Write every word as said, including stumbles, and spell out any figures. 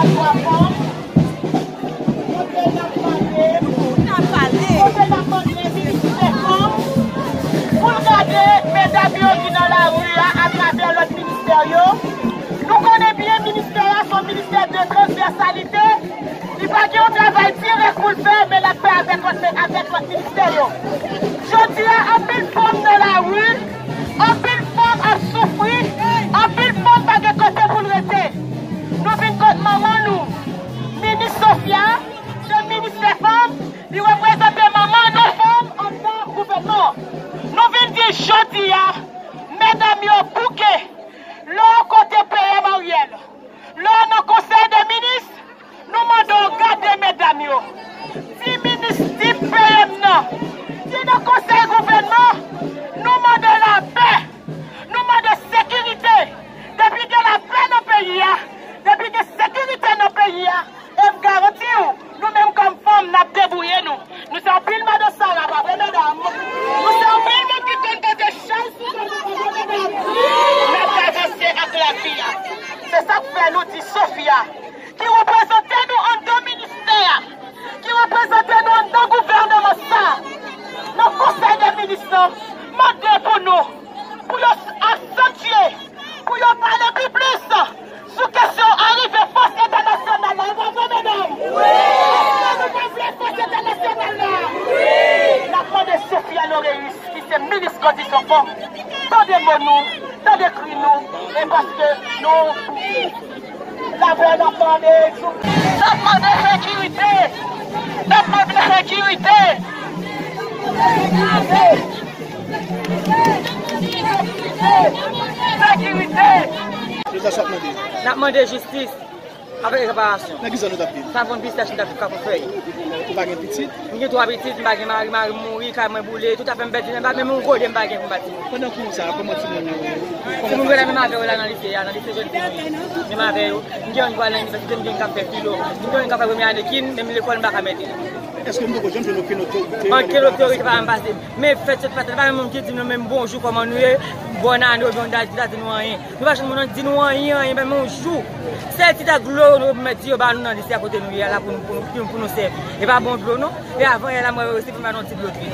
Kote n ap mande, kote n ap mande ministè fanm pou l gade medam yo ki nan lari a atravè lòt ministè yo. Nou konnen byen ministè a se yon ministè de transvèsalite. Li pa gen yon travay dirèk pou l fè, men l ap fè avèk lòt, avèk lòt ministè yo. Jodi a, anpil fanm nan lari, anpil fanm ap soufri, anpil fanm pa gen kote pou l rete. Nou vin kot manman nou, minis Sophia, se minis fè fanm, li reprezante manman nou fanm anndan gouvènman. Nou vin di jodi a, medam yo bouke, lè w kote P M Ariel, lè w nan konsèy de minis, nou mande w gade medam yo. Di minis, di P M nan, di nan konsèy gouvènman, nou mande lapè, nou mande sekirite. Depi gen lapè nan peyi a, depi gen sekirite nan peyi a, e m garanti w, nou menm kòm fanm, n ap debouye nou. Nou se anpil madan Sara, pa vre, medam? Nou se anpil moun ki konn pote chay sou do nou, pa vre, medam? N ap avanse ak lavi a. Se sa k fè nou di Sophia, ki reprezante nou anndan ministè a, ki reprezante nou anndan gouvènman sa, nan konsèy de minis lan, mande pou nou, pou yo asantye, pou yo pale pi plis sou kesyon arive fòs entènasyonal la. E pa vre, medam? Wi! Èske nou pa vle fòs entènasyonal la? Wi! N ap mande Sophia Loreus, ki se minis kondisyon fanm, tande mo nou, tande kri nou, e paske nou lapè n ap mande. N ap mande sekirite! N ap mande sekirite! Sekirite! Sekirite! Jodi a sa w ap mande? N ap mande jistis avèk reparasyon. Nan ki zòn ou t ap viv? Sa fon pistach, m t ap viv Kafou Fèy. Ou pa gen pitit? M gen twa pitit, m pa gen mari, mari m mouri, kay mwen boule, tout afè m pèdi, m pa menm yon gode m pa gen pou m bati. Pandan kou sa, kòman timoun yo? Timoun yo la menm avè yo la nan lise a, nan lise jèn fi nou ye. Menm avè yo. M gen youn ki pral nan inivèsite, m gen youn k ap fè filo, m gen youn k ap fè premye ane kin, menm lekòl m pa ka mete. Èske nou poko janm jwenn okenn otorite? Okenn otorite pa janm pase. Men fèt sot fèt, pa menm moun ki di nou menm bonjou, kòman nou ye, bòn ane, oubyen nou ta di nou anyen. Nou pa janm moun nan di nou anyen, anyen, menm yon jou. Sèl ti tak dlo nou mèt di yo ba nou nan lise a kote nou ye a la pou nou, pou nou, pou nou sèvi. E pa bon dlo non. E avan yè la mwen resi pou m ba nou yon ti dlo dri.